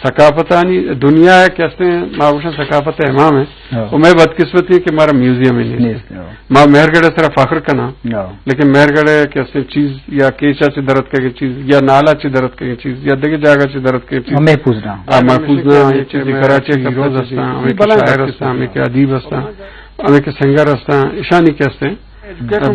ثقافتانی دنیا ء کہ استیں، ما گوشاں ثقافت ء امام ہیں۔ ہاں۔ و مئے بدقسمتی کہ مارا میوزیم ہی نیست۔ نیست، ہاں۔ ما مہرگڑھ ء سرا فخر کناں، ہاں۔ لیکن مہرگڑھ ء کہ استیں چیز یا کیچ ء چہ در اتکگیں چیز یا نال ء چہ در اتکگیں چیز یا دگہ جاگہ چہ در اتکگیں چیز، ہاں، محفوظ نہ۔ آ، محفوظ نہ، ہمے چیزی کراچی ء ہیروز ہستاں، ہمے کہ شاعر ہستاں، ہمے کہ ادیب ہستاں، ہمے کہ سنگر ہستاں، اشانی کہ استیں۔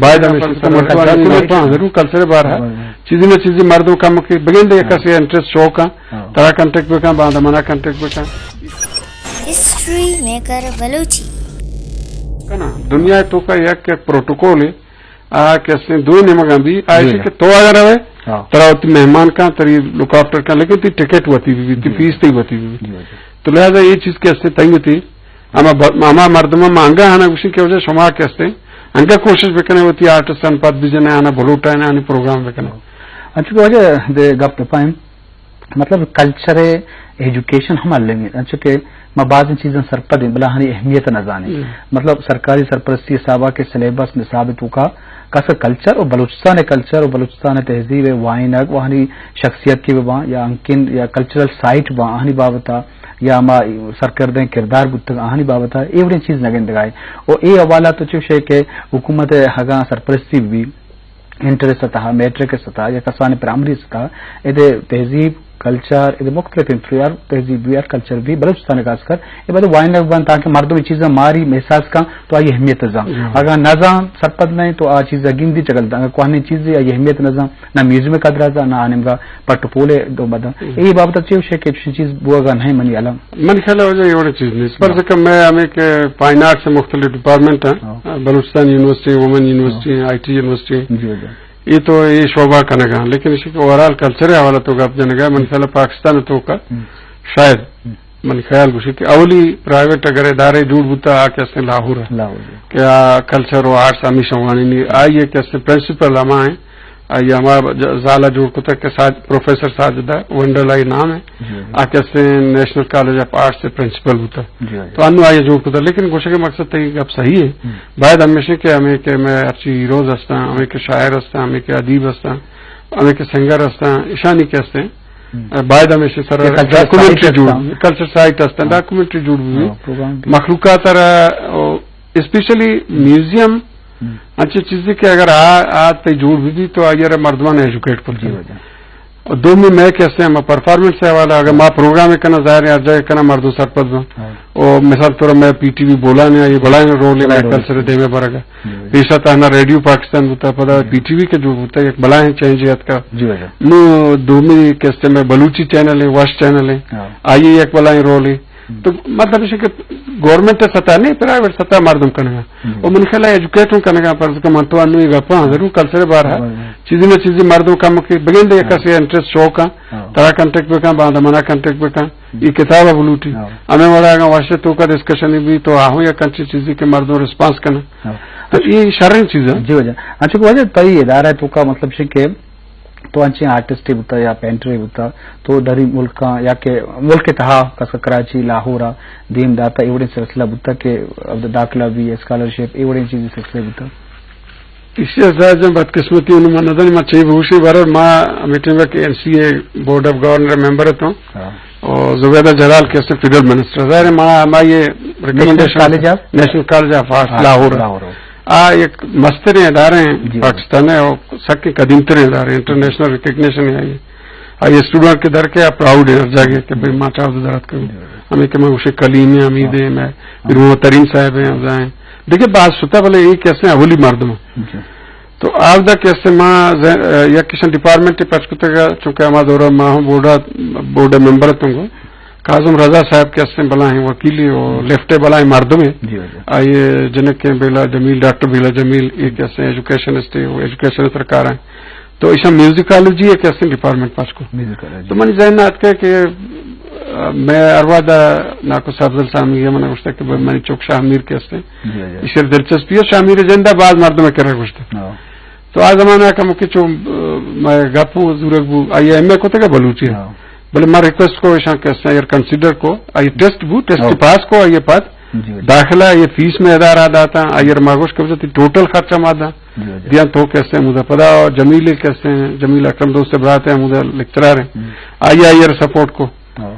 باید ہمیشہ سمجھوانی مردم ضرور کلچر بار ہے۔ ہاں۔ چیزی نہ چیزی مردم کم کہ بگندے، ہاں۔ کسی انٹرسٹ شوق ہے، ہاں۔ ترا کانٹیکٹ بکن، باندا منا کانٹیکٹ بکن۔ History maker Balochi. کنا دنیا تو کا یک، یک پروٹوکول ہے، آ کہ استیں دو نیمگاں بھی، آ جی۔ کہ تو اگر روے، ہاں۔ ترا وتی مہمان کن، تری لک آفٹر کن، لیکن تی ٹکٹ وتی بھی، تی جی۔ فیس تی وتی بھی۔ جی، جی۔ تو لہذا یہ چیز کہ استیں تنگ تھی، ہما ب-، ہما مردم ما انگا ہنا گوشی کہ وجہ شما کہ استیں، انگا کوشش بکنے وتی آرٹسٹان پد بجنے، آنا بلوٹائیں، آنی پروگرام بکنے۔ انچو کہ وجہ دے گپ پائیں، مطلب کلچر ایجوکیشن ہم المی، انچو کہ ما بعض چیزاں سرپد ہیں، بلا ہنی اہمیت نہ زانیں۔ ہم۔ مطلب سرکاری سرپرستی حسابا کہ سلیبس نصاب تو کا کس کلچر و بلوچستان کلچر و بلوچستان تہذیب وائنگ و ہنی شخصیت کی بباں یا انکن یا کلچرل سائٹ باں، آہنی بابتا یا ما سرکردیں کردار بوتگ آہانی بابت ء اے وڑیں چیز نہ گندگائے۔ و اے حوالہ تو چوش ہے کہ حکومت ء اگاں سرپرستی بہ بی، انٹر ء سطح، میٹرک ء سطح یا کسان پرائمری ء سطح، ادے تہذیب، کلچر، ادے مختلف انفریار تہذیب بی، ہر کلچر بی، بلوچستان ء خاص کر اے باید وائنگ بنت تاکہ مردم اے چیزاں ماری محساس کن تو آئی اہمیت زان۔ ہاں۔ اگر نہ زان، سرپد نہیں تو آ چیز گندی چکل داں، اگر کوہنیں چیز آئی اہمیت نہ زان، نہ میوزیم قدر زان، نہ آنمگا پٹ پولے دو بدن۔ ہم۔ اے بابت چے وشے کہ چیز بوگا نہیں منی علم۔ من خیال ہے وجہ یہ وڑی چیز نہیں۔ پر ہاں۔ سکم میں ہمیں کہ فائن آرٹس مختلف ڈپارٹمنٹ ہیں۔ ہاں۔ بلوچستان یونیورسٹی، وومن یونیورسٹی، ہاں۔ I T university. جی، جی۔ یہ تو یہ شعبہ کنگا، لیکن اسی کو اوورال کلچر حوالہ تو گپ جنگا، من خیال ہے پاکستان تو کا ہم۔ شاید ہم۔ من خیال گوشی کہ اولی پرائیویٹ اگر ادارے جوڑ بوتا آ کہ اسے لاہور ہے۔ لاہور ہے۔ کہ آ کلچر و آرٹس ہمیشہ وانی نہیں۔ آئیے کہ اسے پرنسپل ہما ہیں۔ آئی ہما ج-، زالہ جوڑ کتا کہ ساج-، پروفیسر ساجدہ ونڈل آئی نام ہے۔ جی، جی۔ آ کہ اسے نیشنل کالج آف آرٹس سے پرنسپل بوتا۔ جی، جی۔ تو انو آئی جوڑ کتا، لیکن گوشے کے مقصد تئی گپ صحیح ہے۔ ہم۔ باید ہمیشہ کہ ہمیں کہ میں ہرچی ہیروز ہستاں، ہمیں کہ شاعر ہستاں، ہمیں کہ ادیب ہستاں، ہمیں کہ سنگر ہستاں، اشانی کہ ہستیں۔ ہم۔ باید ہمیشہ سر یہ کلچر ڈاکومنٹری سائٹ جوڑ، ہستاں۔ کلچر سائٹ ہستاں، ہاں۔ ڈاکومنٹری جوڑ بھی۔ ہاں، پروگرام بھی۔ مخلوقات را، او، اسپیشلی میوزیم، ہم۔ انچے چیزیں کہ اگر آ، آ تے جوڑ بھی بھی تو آئی را مردمان ایجوکیٹ پر جی، کرے۔ وجہ۔ اور دومی میں کہ ہستیں ہم پرفارمنس سے حوالہ، اگر ما پروگرام کنا ظاہر ہے ہر جگہ کنا مردم سرپد بن۔ ہاں۔ او مثال طور میں پی ٹی وی بولانے، یہ بلائیں رول ہے، بلائیں میں رول کلچر ہے۔ دیمے برگا۔ جی، جی۔ پیشہ تہنا ریڈیو پاکستان بوتا، پدا جی۔ پی ٹی وی کے جو بوتا، ایک بلائیں چینج ہے اتکا۔ جی، جی۔ نو دومی کہ اسے میں بلوچی چینل ہے، وش چینل ہے۔ ہاں۔ آئیے ایک بلائیں رول ہے۔ ہم۔ تو مطلب ہے کہ گورنمنٹ سطح نہیں، پرائیویٹ سطح مردم کنگا۔ ہم۔ اور من خیال ہے ایجوکیٹ ہوں کنگا، پر کہ من تو انو یہ گپا، ہاں۔ ضرور کلچر بار ہے۔ ہاں، ہاں۔ چیزی نہ چیزی مردم کم کہ بگندے ہاں۔ کسی انٹرسٹ شوق ہے، ہاں۔ ترا کانٹیکٹ بکن، باندا منا کانٹیکٹ بکن۔ ہم۔ یہ کتاب بلوٹی۔ ہاں۔ ہمیں وڑا اگاں واسطے تو کا ڈسکشن بھی تو آہو یا کنچی چیزی کے مردم ریسپانس کنن۔ ہاں۔ تو یہ شریں چیز ہے۔ جی وجہ۔ اچھا، کہ وجہ تئی ادارہ تو کا مطلب ہے کہ تو انچیں آرٹسٹے بوتا یا پینٹرے بوتا، تو دری ملکاں یا کہ ملک تہا، خاص کر کراچی، لاہور ء دیم داتا، اے وڑیں سلسلہ بوتا کہ داخلہ بھی، اسکالرشپ، اے وڑیں چیزیں سلسلہ بوتا؟ ایشی ء ساجاں بدقسمتی انوں من نزانی ما چے بگوشیں، بہرحال ما ہمے ٹائم کہ N C A board of governor member اتوں۔ ہاں۔ اور زبیدہ جلال کہ اسے فیڈرل منسٹر۔ ظاہر ہے ما، ما یہ national recommendation college of? National college of arts ہاں، لاہور۔ لاہور۔ آ یک مستریں ادارے ہیں جی۔ پاکستان ہے اور سکیں قدیم تریں ادارے ہیں، انٹرنیشنل ریکگنیشن ہے یہ۔ آ یہ اسٹوڈنٹ کے در کے آ پراؤڈ ہیں ہر جگہ کہ بھئی ما چاہو درات کروں۔ جی۔ ہمیں کہ میں اسے کلیم ہیں، حمید ہیں، میں ہاں۔ روح ترین صاحب ہیں، ہاں۔ ازا ہیں۔ دیکھیں بعض شتا بلے یہ کیسے اولی مردم ہیں۔ جی۔ تو آ ودا کہ اسے ما ز-، یک کشن ڈپارٹمنٹ پچ کتگا، چونکہ ہما دورہ ما ہم بورڈا، بورڈ ممبر اتوں گو۔ کاظم رضا صاحب کہ اسے بلاہیں وکیلے و لیفٹ بلاہیں مردمے۔ جی، جی۔ آئیے جنک ہیں بیلا جمیل، ڈاکٹر بیلا جمیل، یہ کہ اسے ایجوکیشنسٹ ہیں، وہ ایجوکیشن سرکار ہیں۔ تو ایشاں میوزیکالوجی ہے کہ اسے ڈپارٹمنٹ پچ کو۔ میوزیکالوجی۔ تو منی ذہن ء اتکے کہ، آ، میں ہر وہد ء ناکو صاحب افضل سامی ء من ء گوشتگ کہ بھئی منی چک شاہ میر کہ استے۔ جی، جی۔ ایشی ء دلچسپی ہے، شاہ میر ء جند ء باز مردم ء کرا گوشتگ۔ ہاں۔ تو آ زمانہ ء کمو کہ چو، آ، مئے گپ و زورگ بو، آئی ء ایم اے کتگ ء بلوچی ء۔ ہاں۔ بلے ما ریکویسٹ کو ایشاں کہ استے اگر کنسیڈر کو، آئی ٹیسٹ بو، ٹیسٹ ہاں۔ پاس کو، آئی ء پد جی، جی۔ داخلہ، آئی ء فیس میں ادارہ داتا، آئی ء ما گوشت کہ بچہ تی ٹوٹل خرچہ ما دا۔ جی، جی۔ دیاں تو کیسے ہمودا پدا جمیل کیسے ہیں، جمیل اکرم دوست برات ہیں، ہمودا لیکچرر ہیں۔ ہم۔ آئی، آئی ء سپورٹ کو۔ ہاں۔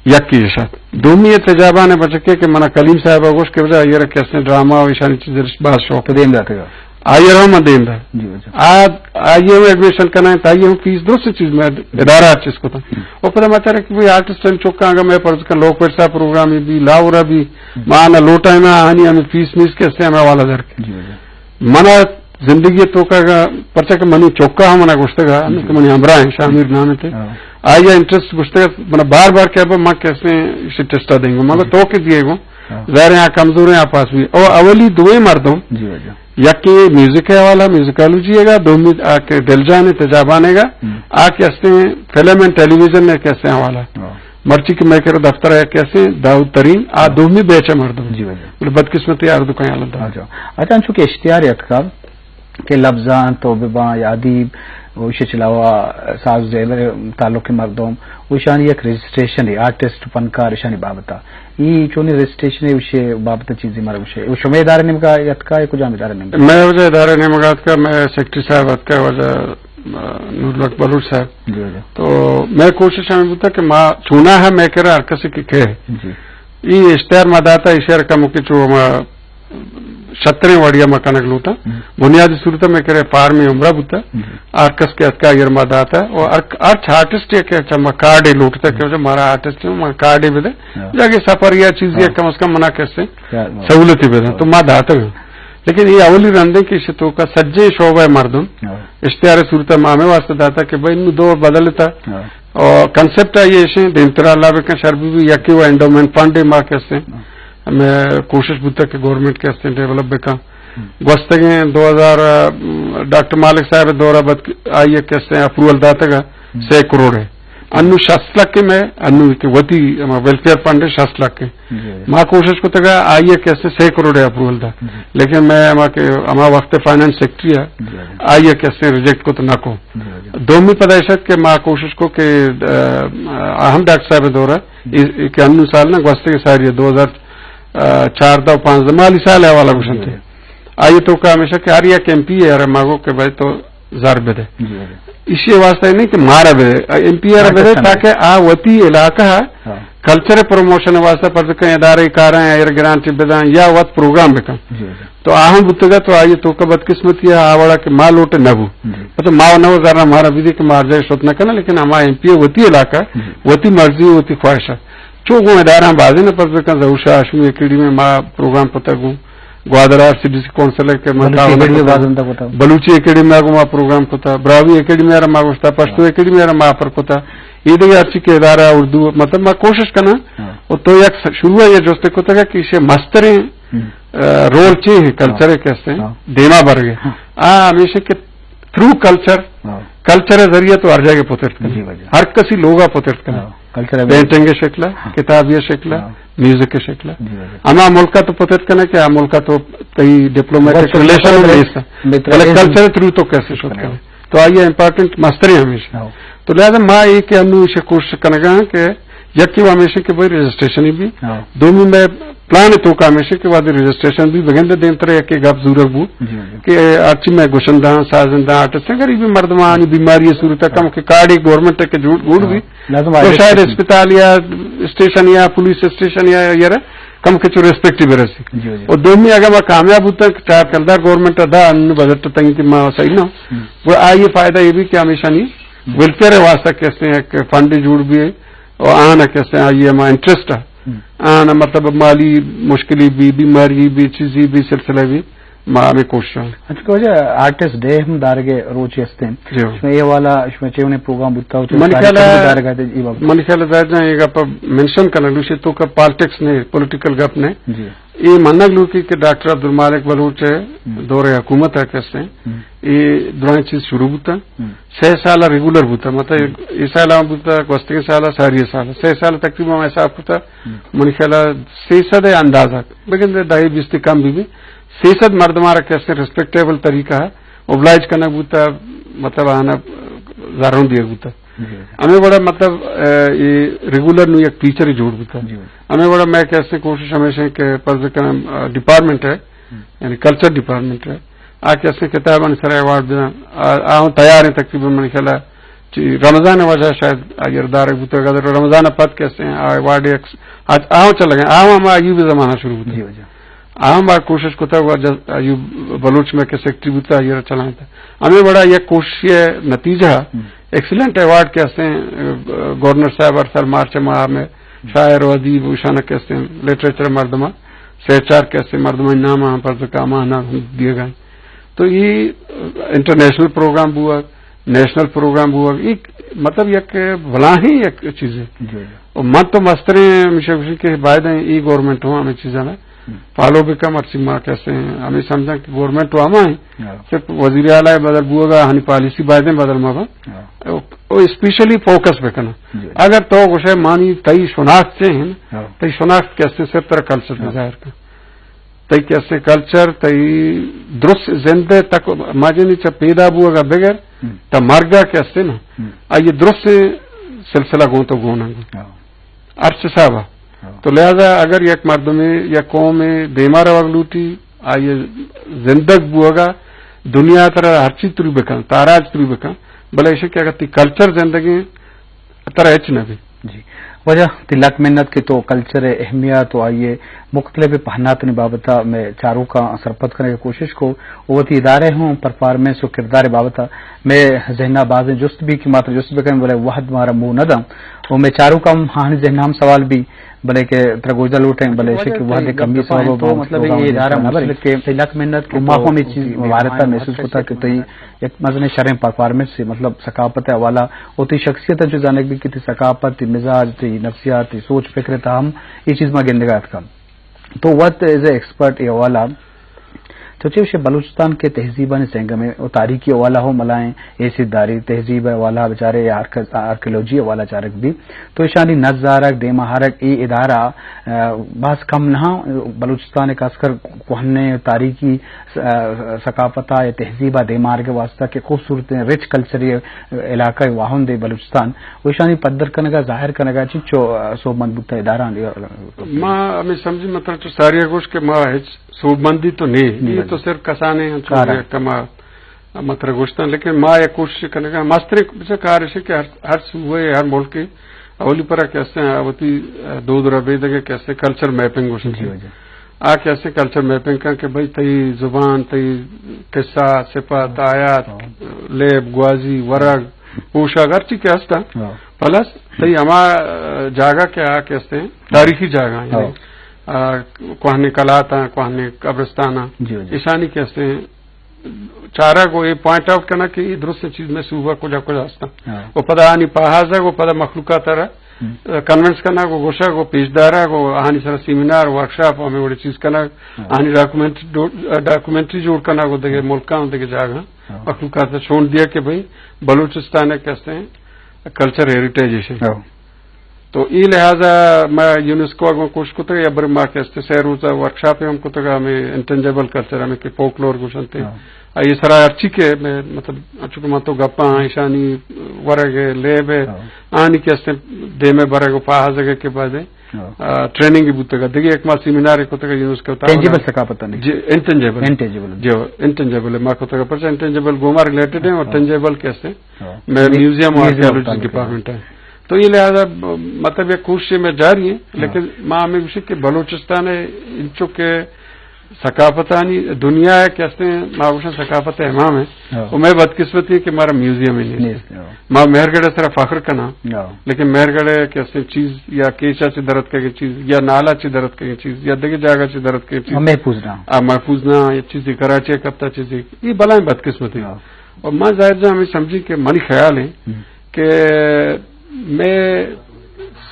یکی ایش ات۔ دومی ء تجابان ء بچکے کہ منا کلیم صاحب ء گوشت کہ بجا آئی ء را کیسے ڈرامہ و ایشانی چیز باز شوق۔ تو دیم داتگ ء؟ آئی ء را من دیم دات۔ جی، جی۔ آ، آئی ء ہم ایڈمیشن کنائیں، تا آئی ء ہم فیس درست چیز میں ادارہ چیز کو تھا۔ ہم۔ و پدا ما چارے کہ بھئی آرٹسٹ ہم چوکا اگا میں پرز کن لوک ورثہ پروگرام بھی، لاہور بھی، ہم۔ ما نہ لوٹائیں نا، آنی ہمیں فیس نیس کہ استے ہمیں والا در کے۔ جی، جی۔ منا زندگی ء توکا، پرچا کہ منی چوکا ہم منا گوشتگا، ہم۔ کہ منی ہمراہ ہیں، شاہ میر نام تے۔ ہاں۔ آئی ء انٹرسٹ گوشتگا، منا بار بار کہ ابا ما کیسے اسی ٹیسٹا دیں گو، مگر جی۔ تو کہ دیے گو، ہاں۔ ظاہر ہے آ کمزور ہیں، آ پاس بھی۔ او اولی دوئیں مردم، جی واجہ۔ یکی میوزک ہے والا، میوزیکالوجی ہے گا، دومی آ کہ دل جان ہے، تجابان ہے گا، ہم۔ آ کیسے فلم اینڈ ٹیلی ویژن ہے کیسے والا۔ ہاں۔ مرچی کہ میں کرے دفتر ہے کیسے داؤد ترین، آ ہاں۔ دومی بیچ ہے مردم۔ جی واجہ۔ بلے بدقسمتی آر دکان حالت دا۔ اچھا۔ اچھا، انچو کہ اشتہار یتکا، کہ لبزانت و بباں یا ادیب و ایشی چہ علاوہ ساز و زیبر تعلق مردم و ایشانی یک رجسٹریشن ہے، آرٹسٹ و فنکار ایشانی بابتا۔ ای چونی رجسٹریشن ہے، ایشی بابتا چیزی مرا گوشے۔ و شمے ادارہ نیمگا یتکا یا کجام ادارہ نیمگا؟ میں واجہ ادارہ نیمگا اتکا، میں سیکرٹری صاحب اتکا واجہ، آ، نور الحق بلوچ صاحب۔ جی، جی۔ تو میں کوشش ہمیں بوتا کہ ما چونا ہے، میں کرا ہر کسی کی کہے۔ جی۔ ای اشتہار ما داتا، اشتہار کم کی چو ما شتریں وڑیا ما کنگ لوٹاں۔ ہم۔ بنیادی صورت میں کرے فارم عمرہ بوتا۔ ہم۔ ہر کس کے اتکا ایر ما داتا۔ اور ہر، ہر آرٹسٹ کے چا ما کارڈ لوٹتا کہ مارا آرٹسٹ ہے، ما کارڈ بدے۔ ہاں۔ جاگے سفر یا چیز یا ہاں۔ کم از کم منا کسے کیا بات۔ سہولت بدے۔ ہاں۔ تو ما داتا۔ لیکن یہ اولی رندے کہ شتو کا سجے شعبہ مردم ہاں۔ اشتہار صورت ما ہمیں واسطے داتا کہ بھائی انو دور بدلتا۔ ہاں۔ اور کنسپٹ آئی ایشیں، دیمترا اللہ بکن شر بی بی یکی و انڈومنٹ فنڈ ما کسے۔ ہاں۔ ہمیں کوشش بوتا کہ گورنمنٹ کے استے ڈیولپ بکن۔ ہم۔ گوستگیں دو ہزار، ڈاکٹر مالک صاحب دورہ بد آئی ایک استے اپروول داتگا ہم۔ سے کروڑ ہے۔ انو شست لکھ میں، انو کہ وتی ہما ویلفیئر فنڈ ہے شست لکھ ہے۔ جی، جی۔ ما کوشش کو تگا آئی ایک استے سے کروڑ ہے اپروول دا۔ جی۔ لیکن میں ہما کہ ہما وقت فائنانس سیکرٹری ہے، جی، جی۔ آئی ایک استے ریجیکٹ کو تو نہ کو۔ جی، جی۔ دومی پدا ایشت کہ ما کوشش کو کہ، آ، آ، ہم ڈاکٹر صاحب دورہ، ہم۔ ای، ای کہ انو سال نہ گوستگیں ساری دو ہزار چاردہ و پانزدہ مالی سال حوالہ گوشنتے۔ جی۔ آئی تو کا ہمیشہ کہ ہر یک ایم پی اے ارے ماگو کہ بھائی تو زر بدے۔ جی، جی۔ اسی واسطہ نہیں کہ مارا بدے، ایم پی اے ارے بدے تاکہ آ وتی علاقہ ہاں۔ کلچر پروموشن واسطہ پر کہیں ادارے کاراں یا گرانٹ بداں یا وت پروگرام بکن۔ جی، جی۔ تو آہم بوتگا تو آئی تو کا بدقسمتی ہے، آ وڑا کہ ما لوٹ نہ بو۔ جی۔ مطلب ما نہ زرنا مارا بھی دے کہ مار جائے شوت نہ کرنا، لیکن ہما ایم پی اے وتی علاقہ، جی۔ وتی مرضی، وتی خواہش ہے۔ چو گوں ادارہ بازی نہ پس بکن، ظہور شاہ ہاشمی اکیڈمی ما پروگرام کتا گوں، Gwadar R C D C council ہے کہ ما بلوچی تعاون اکیڈمی کتا۔ بازی نہ کتا۔ بلوچی اکیڈمی آگو ما پروگرام کتا، براہوئی اکیڈمی آرا ما گوشتا، پشتو ہاں۔ اکیڈمی آرا ما پر کتا۔ یہ دیگه ہرچی کہ ادارہ اردو، مطلب ما کوشش کنا۔ ہاں۔ و تو یک س-، شروع ہے یہ جوستے کتا کہ اسے مستریں، ہم۔ آ، رول چی ہے کلچر ہاں۔ کے استے ہاں۔ دیما بر گئے۔ ہاں۔ آ ہمیشہ کہ تھرو کلچر، ہاں۔ کلچر ذریعہ تو ہر جگہ پترت کنے۔ جی واجہ۔ ہر کسی لوگا پترت کنے۔ ہاں۔ کلچر ہے۔ پینٹنگ کے شکل، ہاں۔ کتاب یہ شکل، ہاں۔ میوزک کے شکل۔ جی واجہ۔ ہما ملکا تو پترت کنے کہ آ ملکا تو تئی ڈپلومیٹک بس ریلیشن مطلب میں ہے، اس کا۔ بہتر بلے ہے۔ کلچر تھرو تو کیسے شوت کنے۔ کنے۔ تو آئی امپورٹنٹ مستریں ہمیشہ۔ ہاں۔ تو لہذا ما ایک انو اسے کوشش کنگا کہ یکی و ہمیشہ کہ بھئی رجسٹریشن بھی۔ ہاں۔ دومی میں پلان تو کا ہمیشہ کہ وادی رجسٹریشن بھی بگند دیم ترے یکی گپ ضرور بو۔ جی، جی۔ کہ ہرچی میں گشندہ، سازندہ، آرٹسٹ ہیں، غریبی مردمانی بیماری صورت کم کہ کارڈ گورنمنٹ کے جوڑ، گوڑ بھی۔ ہاں۔ لازم تو آرٹسٹ شاید بھی۔ اسپتال یا اسٹیشن یا پولیس اسٹیشن یا، یا کم کچو ریسپیکٹ ہی برسی۔ جی، جی۔ اور دومی اگر میں کامیاب ہوتا کہ چار کلدار گورنمنٹ ادا ان بجٹ تنگی کہ ما صحیح نہ ہو۔ ہم۔ وہ آئیے فائدہ یہ بھی کہ ہمیشہ نہیں۔ ہم۔ ویلفیئر واسطہ کیسے ہیں کہ فنڈ جوڑ بھی ہے اور آنا کیسے ہیں، آئیے ہمارا انٹرسٹ ہے۔ ہم۔ آنا مطلب مالی مشکلی بھی، بیماری بھی، چیزی بھی سلسلہ بھی۔ ما ہمیں کوشش ہے۔ اچھا، کہ واجہ آرٹسٹ ڈے ہم دارگے روچ ہستے ہیں۔ جی۔ اس میں یہ والا، اس میں چیونے پروگرام بوتا ہو تو من خیال ہے، دارگا تے یہ بات۔ من خیال ہے، ظاہر جان، یہ گپ منشن کرنا لوشی تو کا پالیٹکس نے، پولیٹیکل گپ نے۔ جی۔ یہ منگ لو کہ، کہ ڈاکٹر عبدالمالک بلوچ ہے، ہم۔ دور حکومت ہے کیسے ہیں۔ ہم۔ یہ درائیں چیز شروع بوتا۔ ہم۔ سہ سال ریگولر بوتا، مطلب، ہم۔ یہ سال ہم بوتا، گوستگیں سال، ساری سال۔ سہ سال تقریباً ایسا بوتا، ہم۔ من خیال ہے، سہ سد اندازہ، بگن دے دہی بیستی کم بھی بھی۔ سیصد مردم آرا کیسے ریسپیکٹیبل طریقہ ہے، اوبلائج کنگ بوتا، مطلب آنا زرون دیگ بوتا۔ جی، جی۔ ہمیں بڑا مطلب، اے، یہ ریگولر نو یک فیچر ہی جوڑ بوتا۔ جی، جی۔ ہمیں بڑا میں کیسے کوشش ہمیشہ کہ پرز کنم، اے، ڈپارٹمنٹ ہے، ہم۔ یعنی کلچر ڈپارٹمنٹ ہے، آ کیسے کتاباں سر ایوارڈ دینا، آ، آ تیار ہیں تقریباً من خیال ہے چی رمضان ءِ وجہ شاید آئی ءَ را دارگ بوتگ، اگر رمضان ءَ پد کہ استیں آ ایوارڈ یک س-، آ، آ چلگ ءَ، آ ہم ایوب ءِ زمانہ شروع بوتگ۔ جی، جی۔ آ ہم آ کوشش کتگ و جس-، ایوب بلوچ میں کہ سیکرٹری بوتگ، آئی ءَ را چلائینتگ۔ ہمے وڑا یک کوشش ءِ نتیجہ ہم۔ ایکسیلنٹ ایوارڈ کہ استیں، گورنر صاحب ہر سال مارچ ماہ میں شاعر و ادیب و ایشانہ کہ استیں لٹریچر مردماں، سہ چار کہ استیں مردماں نام ہم پر زکا ماہ نام دیگا۔ تو یہ انٹرنیشنل پروگرام بوگ، نیشنل پروگرام بوگ، یہ مطلب یک بلاہیں یک چیز ہے۔ جی، جی۔ اور من تو مستریں ہمیشہ گوشی کہ باید ہیں یہ گورنمنٹ ہوں ہمیں چیزاں نا ہم۔ فالو بکن، مرچی ما کہ استیں ہمیں سمجھاں کہ گورنمنٹ تو ہما ہیں، ہاں۔ صرف وزیر اعلیٰ بدل بوگا، ہنی پالیسی باید ہیں بدل ما با۔ ہاں۔ او، او اسپیشلی فوکس بکن۔ جی۔ اگر تو گوشے مانی تئی شناخت سے ہیں، ہاں۔ تئی شناخت کہ استیں صرف ترا کلچر ہاں۔ ظاہر کن۔ تئی کہ استیں کلچر، تئی درست زندے تک ماجنی چا پیدا بوگا بغیر، ہم۔ تا مرگا کہ استیں نا، ہم۔ آئی درست سلسلہ گون تو گون انگو۔ ہاں۔ ارچ صاحبہ۔ ہاں۔ تو لہذا اگر یک مردمے، یک قومے دیما روگ لوٹی، آئی زندگ بوگا دنیا ترا ہرچی ترو بکن، تاراج ترو بکن، بلے ایشی کہ اگر تی کلچر زندگی ترا ہچ نہ بی۔ جی۔ واجہ، تی لک منت کہ تو کلچر ءِ اہمیت و آئی ءِ مختلف پہناتانی بابت ءَ مئے چاروکاں سرپد کنگ ءِ کوشش کو، و وتی ادارہ ہوں پرفارمنس و کردار ءِ بابت ءَ مئے ذہن ءَ بازیں جست بی کہ ما ترا جست بکنیں، بلے وہد مارا موہ نہ داں۔ و مئے چاروکاں ہم آہانی ذہن ءَ ہم سوال بی، بلے کہ ترا گوشدہ لوٹیں، بلے ایشی کہ وہد ءِ کمی سبب ءَ تو مطلب یہ ادارہ مشکل کہ تی لک منت کہ ما تو ہم یہ چیز مبارک محسوس کتا کہ تئی یک مزنیں شریں پرفارمنس، مطلب ثقافت ءِ حوالہ، و تئی شخصیت انچو زانگ بی کہ تئی ثقافت، تئی مزاج، تئی نفسیات، تئی سوچ فکر ءِ تہا ہم اے چیز ما گندگا اتکاں۔ تو وت ایز اے ایکسپرٹ اے حوالہ، تو چے گوشے بلوچستان کہ تہذیبانی سنگم ایں و تاریخی حوالہ ہم ملائیں حیثیت داری، تہذیب ءِ حوالہ بچارے یا آرک-، آرکیالوجی حوالہ چارگ بی، تو ایشانی نظارگ، دیما ہارگ، اے ادارہ، آ، باز کم نہ، بلوچستان ءِ خاص کر کوہنیں تاریخی س-، ثقافت ءَ یا تہذیب ءَ دیمارگ ءِ واسطہ کہ خوبصورت رچ کلچری علاقہ ءِ واہند ءِ بلوچستان، و ایشانی پدر کنگ ءَ ظاہر کنگ ءَ چنچو سوبمند بوتہ ادارہ؟ ما ہمیں سمجھی مطلب چو ساری گوش کہ ما ہچ سوبمندی تو نہیں، جی، یہ بلے۔ تو صرف کسانے ہیں، چو کارا۔ کما مطلب گوشتن، لیکن ما یک کوشش کنگ ءَ مستریں بچہ کار ایش کہ ہر، ہر صوبہ، ہر ملک اولی پر کہ استیں وتی دود ربیدگ کہ استیں کلچر میپنگ گوشن۔ جی، جی۔ آ کہ استیں کلچر میپنگ کن کہ بھئی تئی زبان، تئی قصہ، صفت، آیات، ہاں۔ لیب، گوازی، ورگ، پوشاک، ہر چی کہ ہستا۔ ہاں۔ پلس تئی ہما جاگہ کہ آ کہ استیں تاریخی جاگہ ہیں، ہاں۔ آ، کوہنیں کلاتاں، کوہنیں قبرستاناں، جی، جی۔ ایشانی کہ استیں چارگ و اے پوائنٹ آؤٹ کنگ کہ اے درستیں چیز مئے صوبہ کجا کجا ہستاں۔ ہاں۔ و پدا آنی پاہازگ و پدا مخلوقات ءَ را، ہم۔ کنونس کنگ و گوشگ و پیش دارگ و آہانی سرا سیمینار، ورکشاپ، ہمے وڑیں چیز کنگ، ہاں۔ آہانی ڈاکومنٹ-، ڈو-، ڈاکومنٹری جوڑ کنگ و دگہ ملکاں و دگہ جاگہاں، ہاں۔ مخلوقات ءَ شون دیا کہ بھئی بلوچستان ءِ کہ استیں کلچر ہیریٹیج ایش ایں۔ ہاں۔ تو اے لحاظ ءَ ما یونیسکو ءَ گوں کوشش کتگ یا برے ما کہ است سہ روز ءَ ورکشاپ ہم کتگ، ہمیں انٹینجیبل کلچر، ہمیں کہ فوکلور گوشنت۔ ہاں۔ آئی سرا ہرچی کہ میں مطلب انچو کہ ما تو گپاں، ایشانی ورگ ءِ، لیب ءِ، ہاں۔ آنی کہ است دیم ءَ برگ و پاہازگ ءِ کہ بعد ءَ، ہاں۔ آ، ٹریننگ بوتگ۔ دگہ یک ما سیمینار کتگ یونیسکو ءِ تہا۔ ٹینجیبل ثقافت نہیں۔ جی، انٹینجیبل۔ انٹینجیبل۔ جو انٹینجیبل ما کتگ، پرچہ انٹینجیبل گوما ریلیٹڈ ہیں اور ہاں۔ ٹینجیبل کہ است ہاں۔ میں می-، میوزیم و میوزیم آرکیالوجی تعلق ہے۔ ڈپارٹمنٹ ہے۔ تو یہ لہذا مطلب یہ کوشش میں جاری ہیں، ہاں۔ لیکن ما ہمیں گوشی کہ بلوچستان ءِ انچو کہ ثقافتانی دنیا ءِ کہ استیں ما گوشاں ثقافت ءِ امام ہیں۔ ہاں۔ و میں بدقسمتی ہے کہ مارا میوزیم ہی نہیں۔ نہیں، ہاں۔ ما مہرگڑھ ءِ سرا فخر کناں۔ ہاں۔ لیکن مہرگڑھ ءِ کہ استیں چیز یا کیچا چہ درت کگیں چیز یا نالا چہ درت کگیں چیز یا دگہ جاگہ چہ درت کگیں چیز۔ ہاں، محفوظ نہ۔ آ، محفوظ نہ، یہ چیزیں کراچی ءَ کپتا چیزیں۔ یہ بلائیں بدقسمتی۔ ہاں۔ اور ما ظاہر جان ہمیں سمجھی کہ منی خیال ہے ہم۔ کہ میں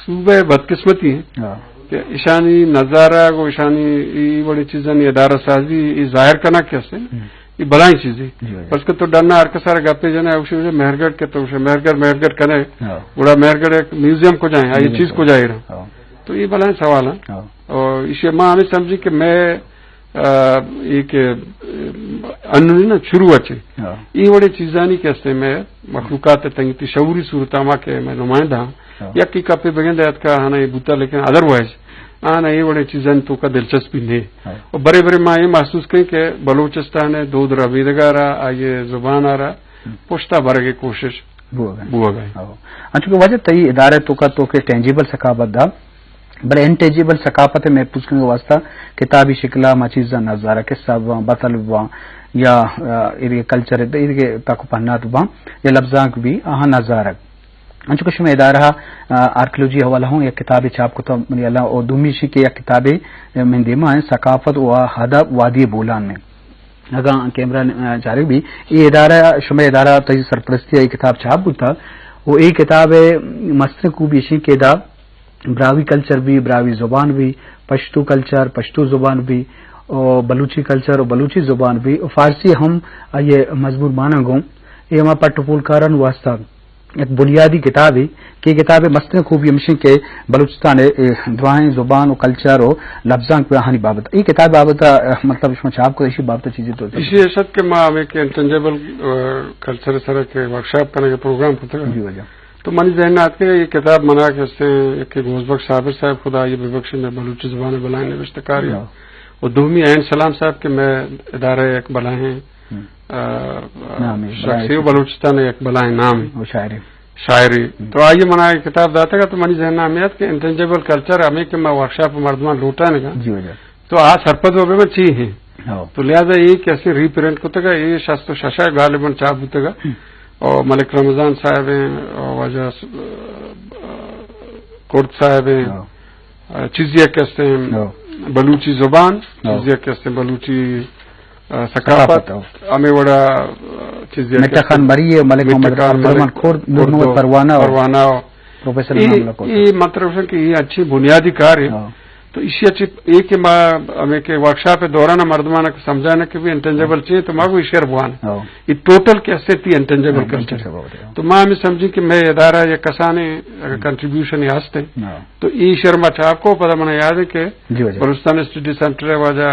صوبہ بدقسمتی ہیں ہاں۔ کہ ایشانی نظارہ و ایشانی ای وڑی چیزانی ادارہ سازی ای ظاہر کنگ کہ است، ہم۔ یہ بلائیں چیزیں۔ جی، جی۔ بس کہ تو ڈنا ہر کسارا گپے جنے، اوشی وجہ مہرگڑھ کہ تو اوشی مہرگڑھ، مہرگڑھ کنے، ہاں۔ گڑا مہرگڑھ ایک میوزیم کجا ہیں، آئی میوزیم چیز کجا۔ کجا ہے رہا؟ ہاں۔ تو یہ بلائیں سوال ہیں۔ ہاں۔ اور اسے ما ہمیں سمجھی کہ میں آ، اے کہ، آ، انونی نا شروع اچے۔ ہاں۔ اے وڑے چیزانی کہ استے میں مخلوقات تنگتی شعوری صورت ہما کہ میں نمائندہ ہاں۔ ہاں۔ یکی کپے بگندے اتکا ہانا یہ بوتا، لیکن ادروائز آنا اے وڑے چیزانی توکا دلچسپی نے۔ ہاں۔ اور برے برے ما یہ محسوس کریں کہ بلوچستان ہے دود ربیدگا را، آئیے زبان آ را، ہم۔ پشتا برگے کوشش۔ بوگ ء انت۔ بوگ ء انت۔ ہو۔ انچو کہ واجہ تئی ادارہ ء توکا تو کہ ٹینجیبل ثقافت دا، بلے انٹینجیبل ثقافت ء محفوظ کنگ ء واستہ کتابی شکل ء ما چیزاں نظارہ، قصہ باں، بتل باں، یا، آ، ایدگہ کلچر، ایدگہ تاک و پہنات باں، یا لبزانک بھی آہاں نظارگ۔ انچو کہ شمئے ادارہ ء، آ، آرکیالوجی حوالہ ہوں یک کتابے چاپ کتہ منی اللہ، او دومی شی کہ یک کتابے من دیما ہیں، ثقافت و ادب وادی بولان میں۔ اگاں کیمرہ، آ، چارگ بھی، اے ادارہ، شمئے ادارہ تئی سرپرستی ء اے کتاب چاپ بوتا، و اے کتاب ء مستر خوبی اشی کہ دا براہوئی کلچر بھی، براہوئی زبان بھی، پشتو کلچر، پشتو زبان بھی، و بلوچی کلچر و بلوچی زبان بھی، و فارسی ہم آئی مضمون ماننگ ہوں۔ اے ہما پٹ و پولکاران واسطہ یک بنیادی کتابے کہ اے کتاب ء مستریں خوبی ہمشیں کہ بلوچستان ء اے دراہیں زبان و کلچر و لبزانک پہ آہانی بابت، اے کتاب بابت ء، مطلب، شما چاپ کو، ایشی بابت ء چیزے تو ایشی ایش ات کہ ما ہمیں کہ انٹینجیبل، آ، کلچر سر کہ ورکشاپ کنگ ء پروگرام کتگ۔ جی واجہ۔ تو منی ذہن ء اتکگ یہ کتاب منا کہ است ہیں، یک کہ گوز بخش صابر صاحب، خدا یہ ببخشے، میں بلوچی زبان ء بلائیں نوشتہ کاری ہاں۔ و دومی عین سلام صاحب کہ میں ادارہ یک بلائیں ہم۔ آ، نام ہے، شخصی بلائیں و بلوچستان یک بلائیں نام ہے۔ و شاعری۔ شاعری۔ ہم۔ تو آئیے منا ایک کتاب داتا گا تو منی ذہن میں آت کہ انٹینجیبل کلچر ہمیں کہ میں ورکشاپ مردمان لوٹانے گا۔ جی واجہ۔ تو آ سرپد ہو بے من چی ہیں۔ ہاں۔ تو لہذا یہ کیسے ری پرنٹ کو تگا، یہ شست و ششا غالباً چاپ بوتگا۔ ہم۔ اور ملک رمضان صاحب ہیں، اور واجہ س-، آ، کرد صاحب ہیں۔ ہاں۔ آ، چیزی یک است ہیں ہاں۔ بلوچی زبان، ہاں۔ چیزی یک است ہیں بلوچی، آ، ثقافت۔ ثقافت، ہاں۔ ہمیں وڑا، آ، چیزی یک مٹھا است خان ہیں مری ہے، ملک مٹھا محمد خان عبدالرحمن مری، کرد، نور محمد اردو، پروانہ، پروانہ۔ پروفیسر اے، انعام اللہ کرد۔ اے مطلب ہے کہ یہ اچھی بنیادی کار ہے۔ ہاں۔ تو اسی اچھی اے کہ ما ہمیں کہ ورکشاپ دوران مردمان کو سمجھانا کہ بھی انٹینجیبل ہاں۔ چیز تو ما کو شعر بوان۔ ہاں۔ یہ ٹوٹل کیسے تھی انٹینجیبل ہاں، کلچر۔ انٹینجیبل ہے۔ تو ما ہمیں سمجھی کہ میں ادارہ یا کسانے اگر ہم۔ کنٹریبیوشن یا ہستے۔ ہاں۔ تو یہ شعر ما چاپ کو پتہ منا یاد ہے کہ جی واجہ۔ بلوچستان اسٹڈی سینٹر ہے واجہ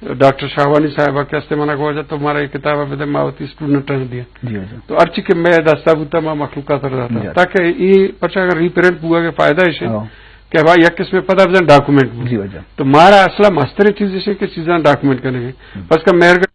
ڈاکٹر شاہوانی صاحبہ کہ ہستے منا کو واجہ تو مارا یہ کتاب بدے ما ہوتی اسٹوڈنٹ ہیں دیا۔ جی واجہ۔ تو ہر چی کہ میں دستا بوتا ما مخلوقات داتا۔ جی۔ تاکہ یہ پرچہ اگر ری پرنٹ بوا کے فائدہ ہے ہاں۔ کہ بھائی یک قسم پتہ بزن ڈاکومنٹ بو۔ جی واجہ۔ تو مارا اصلا مستریں چیز ہے کہ چیزاں ڈاکومنٹ کرنے گے۔ ہم۔ بس کا مہرگڑھ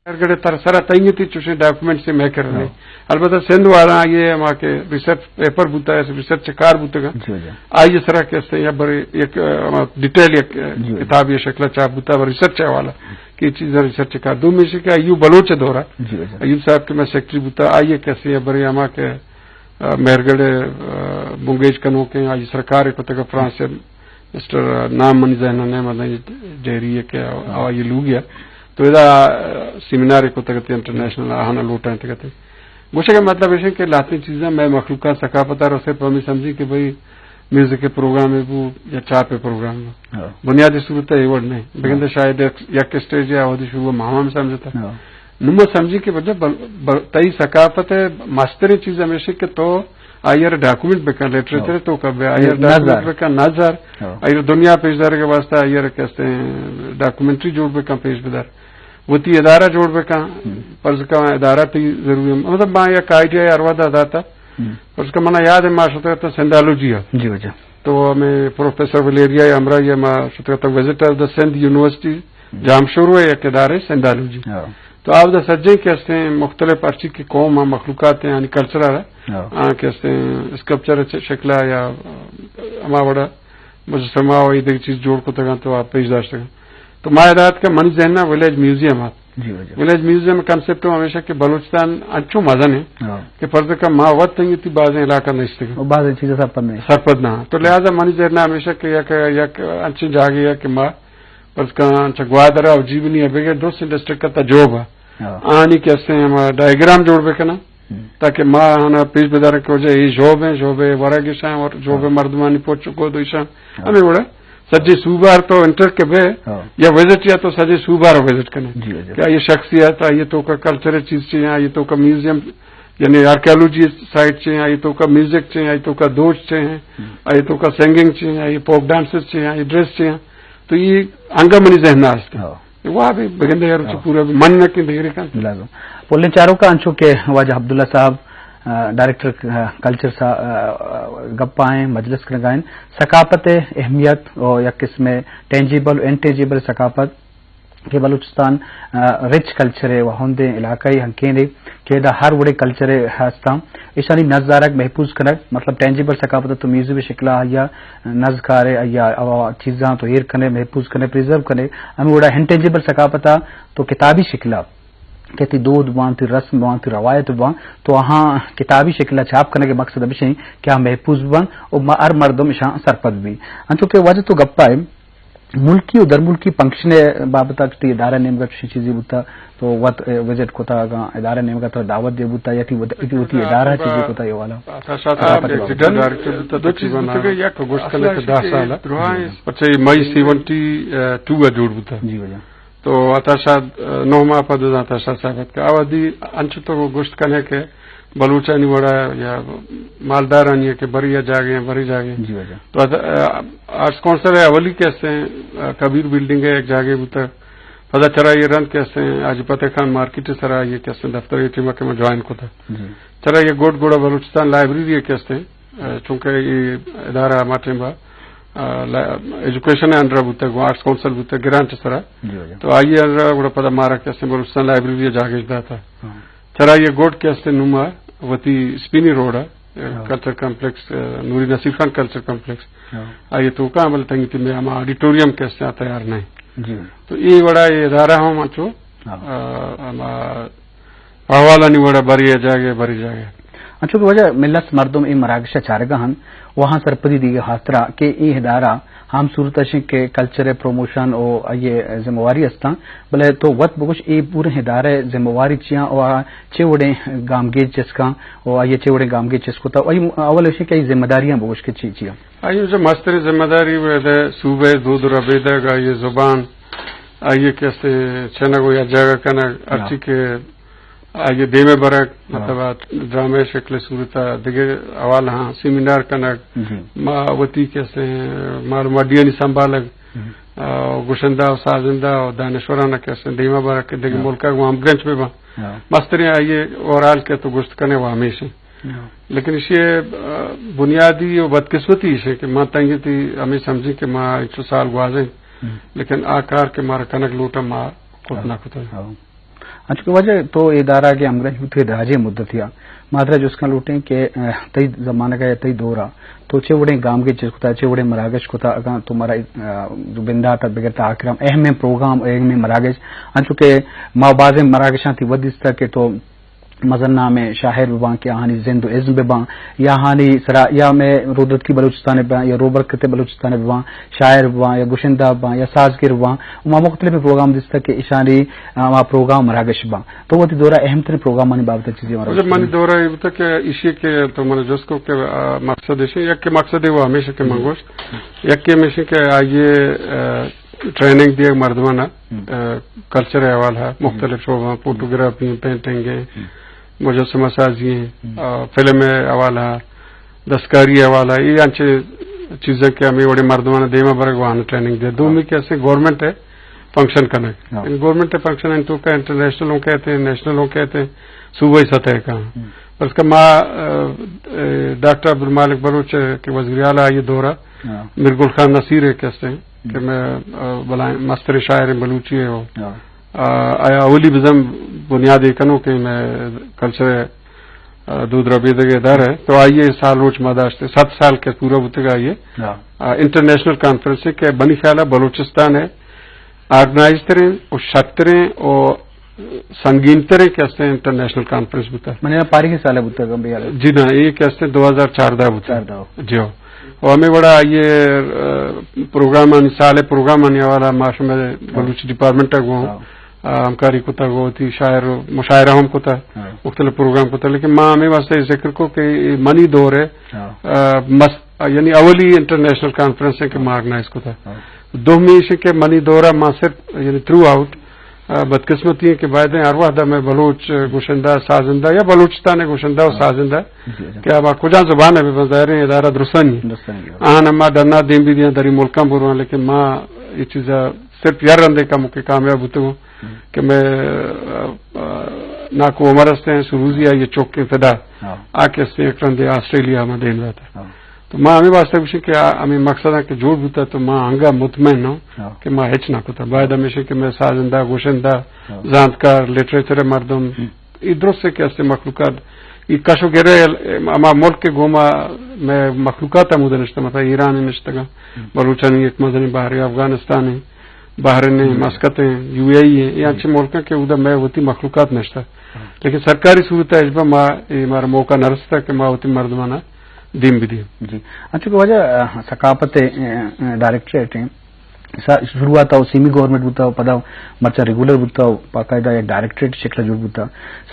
مہرگڑھ تر سرا تئیں تھی چوشیں ڈاکومنٹس مہ کرنے۔ ہاں۔ البتہ سندھ والا یہ ہما کہ ریسرچ پیپر بوتا ہے، ریسرچ کار بوتگا۔ جی، جی۔ آئی سرا کہ است یا بر یک، آ، ڈیٹیل یک جی۔ کتاب یہ شکل چاپ بوتا، بر ریسرچ حوالہ کہ چیز ریسرچ کار۔ دومی شی کہ ایوب بلوچ دورہ۔ جی، جی۔ ایوب صاحب کہ میں سیکرٹری بوتا، آئی کہ است یا بر ہما کہ آ، مہرگڑھ، آ، بنگیج کنوکیں، آئی سرکار کتگ فرانس ء مسٹر، آ، نام منی ذہن ء نہ، مطلب ڈیری ہے کہ آ، آئی لوگی ہے۔ تو ادا، آ، سیمینار کتگ تے انٹرنیشنل آہانا لوٹائیں تک تے۔ گوشے کہ مطلب ایشے کہ لاتیں چیزاں میں مخلوقات ثقافت آ صرف ہمیں سمجھی کہ بھئی میوزک پروگرام ہے وہ یا چاپ پروگرام ہے۔ ہاں۔ بنیادی صورت ہے ایوڑ نہیں۔ بگندے ہاں۔ شاید یک، یک اسٹیج ہے، آوازی شروع ماما میں سمجھتا۔ ہاں۔ نوں ما سمجھی کہ بجا بل-، بل-، تئی ثقافت ء مستریں چیز ہمیش کہ تو آئی ء ڈاکومنٹ بکن، لٹریچر ہاں۔ تو کب آئی ء نظر۔ ڈاکومنٹ بکن، نظر۔ ہاں۔ آئی ء دنیا پیش دارگ ء واسطہ آئی ء کہتے ہیں ڈاکومنٹری جوڑ بکن، پیش بدار۔ وتی ادارہ جوڑ بکن، ہم۔ فرض کن ادارہ تی ضروری ہے۔ مطلب ما یک آئیڈیا اروا دا داتا۔ ہم۔ فرض کن منا یاد ہے ما شتا تو سندھالوجی ہے۔ جی واجہ۔ تو ہمیں پروفیسر ولیریا یا ہمراہ یہ ما شتا تو وزٹ آف دا سندھ یونیورسٹی ہم۔ جامشورو ہے یک ادارے سندھالوجی۔ ہاں۔ تو آ ودا سجیں کہ است ہیں مختلف ہرچی کہ قوم ہاں، مخلوقات ہیں، یعنی کلچر ہے۔ ہاں۔ آ کہ است ہیں اسکلپچر چ-، شکلا یا، آ، ہما وڑا مجسمہ و ایدگہ چیز جوڑ کتگاں تو آپ پیش داشتگاں۔ تو ما ہدایت کہ منی ذہن نا ولیج میوزیم آت۔ جی، جی۔ ولیج میوزیم کانسیپٹ ہمیشہ کہ بلوچستان انچو مزن ہے ہاں۔ کہ فرض کن ما وت تنگی تی بازیں علاقہ نشتگاں۔ و بازیں چیز سرپد نہیں۔ سرپد نہ۔ تو لہذا منی ذہن نا ہمیشہ کہ یک، یک انچیں جاگے ہے کہ ما فرض کن چہ گوادر ء جیونی ء بگر درستیں ڈسٹرکٹ ء تا جوب ء ہاں۔ آنی کہ استیں ہما ڈائیگرام جوڑ بکناں ہم۔ تاکہ ما آنا پیش بداریں کہ وجہ اے جوب ہیں، جوب ء ورگ ایشاں اور جوب ء ہاں۔ مردمانی پوچ کو دو ایشاں ہاں۔ ہمیں وڑا سجے صوبہ تو انٹر کے بے ہاں۔ یا وزٹ یا تو سجے صوبہ رو وزٹ کنے جی، جی۔ کہ یہ شخصیت ہے، یہ تو کا کلچر چیز چاہیے، یہ تو کا میوزیم یعنی آرکیالوجی سائٹ چے ہیں، آئی توکا میوزک چے ہیں، آئی توکا دوچ چے ہیں، ہم۔ آئی توکا سنگنگ چے ہیں، آئی فوک ڈانسز چے ہیں، آئی ڈریس چے ہیں۔ تو یہ انگا منی ذہن است۔ ہاں۔ واہ بھی بگندے یار، ہاں۔ پورا بھی من نہ کہ دیگرے کن۔ لازم۔ پولیں چاروکاں انچو کہ واجہ عبداللہ صاحب، آ، ڈائریکٹر، آ، کلچر سا-، آ، آ، گپائیں، مجلس کرگائیں، ثقافت اہمیت اور یک قسم ٹینجیبل، انٹینجیبل ثقافت کہ بلوچستان، آ، رچ کلچر ءِ و ہندیں علاقہ ءِ ہنکین ءِ کہ ادا ہر وڑیں کلچر ءِ ہستاں، ایشانی نز دارگ، محفوظ کنگ، مطلب ٹینجیبل ثقافت ءَ تو میوزیم ءِ شکل ءَ آئی ءَ نز کارے، آئی ءَ چیزاں تو ایر کنے، محفوظ کنے، پریزرو کنے، ہمے وڑا انٹینجیبل ثقافت ءَ تو کتابی شکل ءَ کہ تئی دود باں، تئی رسم باں، تئی روایت باں، تو آہاں کتابی شکل ءَ چھاپ کنگ ءِ مقصد ہمیش ایں کہ آ محفوظ بباں و ما ہر مردم اشاں سرپد ببی۔ انچو کہ واجہ تو گپ ءَ ملکی و درملکی فنکشن ءِ بابت ءَ تئی ادارہ ءِ نیمگ ءَ چوشیں چیزے بوتا تو وت، اے، وزٹ کتا، اگاں ادارہ ءِ نیمگ ءَ تو دعوت دے بوتا یا تئی وت، تئی وتی ادارہ ءِ چیزے کتا اے والا؟ ڈاکٹر شاہ صاحب، دو چیز بوتگ، یک گوشت کنے کہ دہ سال ءَ۔ پرچہ اے مئی سیونٹی ٹو ءَ جوڑ بوتا۔ جی واجہ۔ تو عطا شاد، آ، نو ماہ پد عطا شاد صاحب اتکا۔ آ وہدی انچو تو گوشت کنے کہ بلوچانی وڑا یا مالدارانی کہ بری یا جاگے ہیں، بری جاگے ہیں۔ جی واجہ۔ تو عطا-، آ، آرٹس کونسل ءِ اولی کہ استیں، آ، کبیر بلڈنگ ءِ یک جاگے بوتا۔ پدا چرا اے رند کہ استیں حاجی فتح خان مارکیٹ ءِ سرا اے کہ استیں دفتر ءِ ٹیم ءَ کہ ما جوائن کتا۔ جی۔ چرا اے گڈ گڑا بلوچستان لائبریری ءِ کہ استیں، آ، چونکہ اے ادارہ ہما ٹیم ءَ، آ، لا-، ایجوکیشن ءِ انڈر ءَ بوتگ، گوں آرٹس کونسل بوتگ، گرانٹ ءِ سرا۔ جی واجہ۔ تو آئی ءِ انڈر ءَ گڑا پدا مارا کہ استیں بلوچستان لائبریری ءَ جاگہ اش داتا۔ ہاں۔ چرا اے گڈ کہ استیں نوں ما وتی اسپینی روڈ ءَ، آ، ہاں۔ کلچر کمپلیکس، آ، نوری نصیر خان کلچر کمپلیکس۔ ہاں۔ آئی ءِ توکا عمل تنگی تئی میں ہما آڈیٹوریم کہ استیں آ تیار نہیں۔ جی۔ تو اے وڑا اے ادارہ ہم انچو، ہاں۔ آ، ہما احوالانی وڑا بری جاگے، بری جاگے۔ انچو کہ واجہ ملس مردم اے مراگش ءَ چارگا ہن، وہاں سرپدی دیگے خاطرا کہ اے ادارہ ہم صورت اشیں کہ کلچر ءِ پروموشن و آئی ءِ ذمہ واری استاں، بلے تو وت بگوش اے پورے ادارہ ءِ ذمہ واری چیاں و آ چے وڑیں گامگیج چسکاں و آئی ءَ چے وڑیں گامگیج چسکتا و آئی اول اشیں کہ آئی ذمہ داریاں بگوش کہ چی چیاں؟ آئی ءِ جو مستریں ذمہ داری و ادے صوبہ ءِ دود و ربیدگ، آئی ءِ زبان، آئی ءِ کہ استیں چنگ و یک جاگہ کنگ، ہرچی کہ آئی ءِ دیم ءَ برگ، ہاں۔ مطلب، آ ڈرامہ ءِ شکل ءِ صورت ءَ دگہ حوالہ ہاں سیمینار کنگ، جی۔ ما وتی کہ استیں معلوم اڈیانی سنبھالگ، ہم۔ آ، گشندہ و سازندہ و دانشوران کہ استیں دیم ءَ برگ کہ دگہ، ہاں۔ ملک ءَ گوں ہمگرنچ بہ باں۔ ہاں۔ مستریں آئی ءِ اوورال کہ تو گوشت کنے و ہمیش ایں۔ ہاں۔ لیکن ایشی ءِ، آ، بنیادی و بدقسمتی ایش ایں کہ ما تنگی تئی ہمے سمجھیں کہ ما انچو سال گوازیں، ہم۔ لیکن آ کار کہ مارا کنگ لوٹاں ما کت، ہاں۔ نہ کتگ۔ ہاں۔ انچو کہ واجہ تو اے ادارہ ءِ ہمگرنچ بوتگ ئے دراجیں مدتے ءَ، ما ترا جست کنگ لوٹیں کہ، آ، تئی زمانگ ءَ یا تئی دور ءَ تو چے وڑیں گامگیج چست کتا، چے وڑیں مراگش کتا، اگاں تو مارا، آ، بندات ءَ بگر تا آخر ہم اہمیں پروگرام، اہمیں مراگش، انچو کہ ما بازیں مراگشاں تئی وت دیستگ کہ تو مزن نامیں شاعر بہ باں کہ آہانی زند و ازم بہ باں، یا آہانی سرا یا مئے رودرتکی بلوچستان ءَ بہ باں، یا روبرکت بلوچستان ءَ بہ باں، شاعر بہ باں، یا گشندہ بہ باں، یا سازگر بہ باں، و ما مختلف پروگرام دیستگ کہ ایشانی، آ، ہما پروگرام مراگش بہ باں۔ تو وتی دور ءِ اہم ترین پروگرامانی بابت ءَ چیزے مارا مطلب، گوشت منی کن؟ دور ءَ اے بوتگ کہ ایشی کہ تو من جست کو کہ، آ، مقصد ایش ایں، یکے مقصد ءَ و ہمیش کہ من، ہم۔ گوشت، یکے ہمیش کہ آئی ءِ، آ، ٹریننگ دیگ مردماں ءَ، ہم۔ آ، کلچر ءِ حوالہ ءَ، ہم۔ مختلف شعبہ، ہم۔ فوٹوگرافی، پینٹنگ، ہم۔ مجسمہ سازی، ہم۔ آ، فلم ءِ حوالہ ءَ، دستکاری ءِ حوالہ ءَ، اے انچیں چیزاں کہ ہمے وڑیں مردماں ءَ دیم ءَ برگ و آہاں ٹریننگ دے۔ دومی، ہاں۔ کہ استیں گورنمنٹ ءِ فنکشن کنگ۔ ہاں۔ یعنی گورنمنٹ ءِ فنکشن انت تو کہ انٹرنیشنل ہوں کہتے ہیں، نیشنل ہوں کہتے ہیں، صوبائی سطح کا۔ ہم۔ پر اس کا ما، آ، آ، ڈاکٹر عبدالمالک بلوچ کہ وزیر اعلیٰ آئی دور ءَ، ہاں۔ میر گل خان نصیر ءَ کہ استیں، کہ ہم۔ مئے، آ، بلائیں مستریں شاعر بلوچی ءِ و، ہاں۔ آ، آیا اولی بزم بنیاد ءَ کنوکیں مئے کلچر ءِ، آ، دود ربیدگ ءِ ادارہ ءَ، تو آئی ءِ سال روچ ما داشت، صد سال کہ پورا بوتگ آئی ءِ۔ ہاں۔ آ، انٹرنیشنل کانفرنس ءَ کہ منی خیال ءَ بلوچستان ءِ آرگنائز تریں و شرتریں و سنگین تریں کہ استیں انٹرنیشنل کانفرنس بوتا۔ من ءَ پاریگیں سال ءَ بوتا، اگاں بے حال۔ جی نا، اے کہ استیں دو ہزار چاردہ بوتا۔ چاردہ۔ جی ہو۔ و ہمے وڑا آئی ءِ، آ، پروگرامانی، سال ءِ پروگرامانی حوالہ ما شمئے، ہاں۔ بلوچی ڈپارٹمنٹ ءَ گوں، ہاں۔ آ، ہمکاری کتا، گوں وتی شاعر مشاعرہ ہم کتا، ہاں۔ مختلف پروگرام کتا، لیکن ما ہمے واسطہ اے ذکر کو کہ اے منی دور ءِ، ہاں۔ آ، مس-، یعنی اولی انٹرنیشنل کانفرنس ایں کہ ما آرگنائز کتا۔ ہاں۔ دومی ایش کہ منی دور ءَ ما صرف، یعنی تھرو آؤٹ، آ، بدقسمتی ایں کہ باید ایں ہر وہد ءَ مئے بلوچ گشندہ سازندہ یا بلوچستان ءِ گشندہ و، ہاں۔ سازندہ، جی، جی۔ کہ آ کجام زبان ءَ بہ بنت، ظاہر ایں ادارہ درستانی ایں۔ درستانی ایں۔ آہاں ما ڈنا دیم بہ دیاں، دری ملکاں برواں، لیکن ما اے چیز ءَ صرف یک رندے کموکے کامیاب بوتگوں، ہم۔ کہ مئے، آ، آ، ناکو عمر استیں، سروزی ءَ آئی ءِ چک ایں فدا۔ ہاں۔ آ کہ استیں یک رندے آسٹریلیا ءَ ما دیم داتا۔ ہاں۔ ما ہمے واسطہ گوشیں کہ آ ہمے مقصد کہ جوڑ بوتا تو ما انگا مطمئن ہوں ہاں۔ کہ ما ہچ نہ کتا۔ باید ہمیشہ کہ میں سازندہ، گوشندہ، ہاں۔ زانتکار، لٹریچر مردم، ہم۔ اے درست ہے کہ استے مخلوقات، اے کش و گرے ہما ملک کے گوما میں مخلوقات ہم ادھر نشتہ، مطلب ایران نشتگا، ہم۔ بلوچانی ایک مزنی بہر، افغانستان ہے، بحرین ہیں، ہم۔ مسقط ہیں، یو اے ای ہیں، یہ جی۔ انچے ملک ہیں کہ ادھر میں وتی مخلوقات نشتہ۔ ہاں۔ لیکن سرکاری صورت ہے، ما، اے ہمارا موقع نہ رستا کہ ما وتی مردمانا دیم بدیم۔ جی۔ انچو کہ واجہ، آ، ثقافت، آ، آ، ڈائریکٹریٹ ہیں۔ سا-، شروعات او سیمی گورنمنٹ بوتا، پدا مرچا ریگولر بوتا، باقاعدہ یک ڈائریکٹریٹ شکل جوڑ بوتا۔